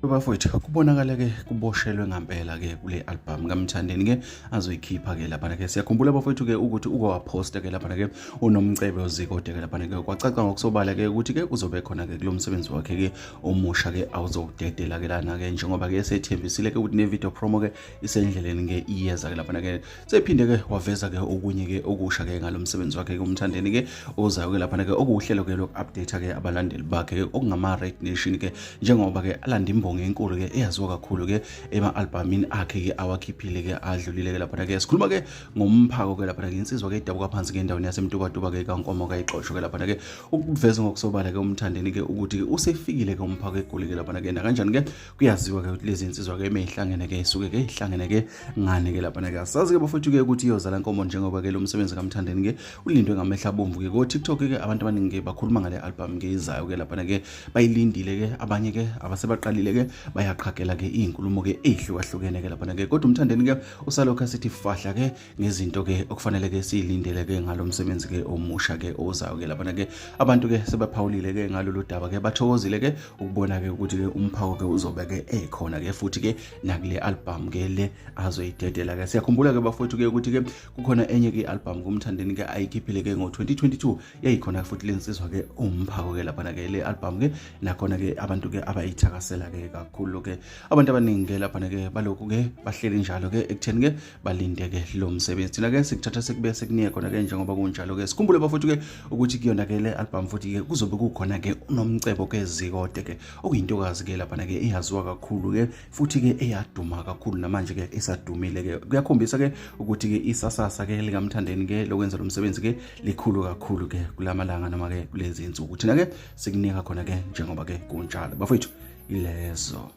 Bafowethu, kubonakala ke kuboshelwe ngampela ke kule album kaMthandeni ke azoyikhipha ke lapha ke. Siyakhumbula bafowethu ke ukuthi uke waphosta ke lapha ke uNomcebo Zikode ke lapha ke, kwacaca ngokusobala ke ukuthi ke uzobe khona ke kulo msebenzi wakhe ke omusha ke awuzowudedela ke lana ke, njengoba ke sethembisile ke ukuthi ne video promo ke isendleleni ke iyeza ke lapha ke. Sephinde ke waveza ke okunye ke okusha ke ngalomsebenzi wakhe ke uMthandeni ke ozayo ke lapha ke, okuwuhlelo ke loku-update ke abalandeli bakhe ke okungama Red Nation ke, njengoba ke alanda imbongi enkulu ke eyaziwa kakhulu ke ema-albhamini akhe ke awakhiphile ke adlulile ke lapha ke. Sikhuluma ke ngomphako ke lapha ke, insizwa ke idabuka phansi ke endaweni yaseMtubatuba ke kaNkomo kayixoshwe ke lapha ke. Ukuveza ngokusobala ke uMthandeni ke ukuthi ke usefikile ke umphako eGoli ke lapha ke. Nakanjani ke kuyaziwa ke ukuthi lezi insizwa ke meyihlangene ke isuke ke ihlangene ke ngani ke lapha ke. Asazi ke bafowethu ke ukuthi iyozala nkomo, njengoba ke lo msebenzi kaMthandeni ke ulindwe ngamehla abomvu ke ko TikTok ke. Abantu abaningi ke bakhuluma ngale album ke izayo ke lapha ke, bayilindile ke. Abanye ke abasebaqalile ke bayaqhagela ke izinkulumo ke ezihlukahlukene ke lapha ke, kodwa uMthandeni ke usalokhu asithi fahla ke ngezinto ke okufanele ke siyilindele ke ngalo msebenzi ke omusha ke ozayo ke lapha ke. Abantu ke sebephawulile ke ngalolu daba ke, bathokozile ke ukubona ke ukuthi ke umphako ke uzobe ke ekhona ke futhi ke nakule album ke le azoyidedela ke. Siyakhumbula ke bafowethu ke ukuthi ke kukhona enye ke album kuMthandeni ke ayikhiphile ke ngo-2022, yayikhona futhi lensizwa ke umphako ke lapha ke. Le album ke nakhona ke abantu ke abayithakasela ke kakhulu ke. Abantu abaningi ke lapha ke balokhu ke bahleli njalo ke ekutheni ke balinde ke lo msebenzi. Thina ke sikuthatha sekube sekuniye khona ke njengoba kunjalo ke. Sikhumbule bafowethu ke ukuthi kuyona ke le album futhi ke kuzobe kukhona ke uNomcebo ke Zikode ke, okuyintokazi ke lapha ke eyaziwa kakhulu ke futhi ke eyaduma kakhulu, namanje ke esadumile ke. Kuyakhombisa ke ukuthi ke isasasa ke likaMthandeni ke lokwenza lo msebenzi ke likhulu kakhulu ke kulamalanga noma ke kulezi insuku. Thina ke sikunika khona ke njengoba ke kunjalo bafowethu, ilezo.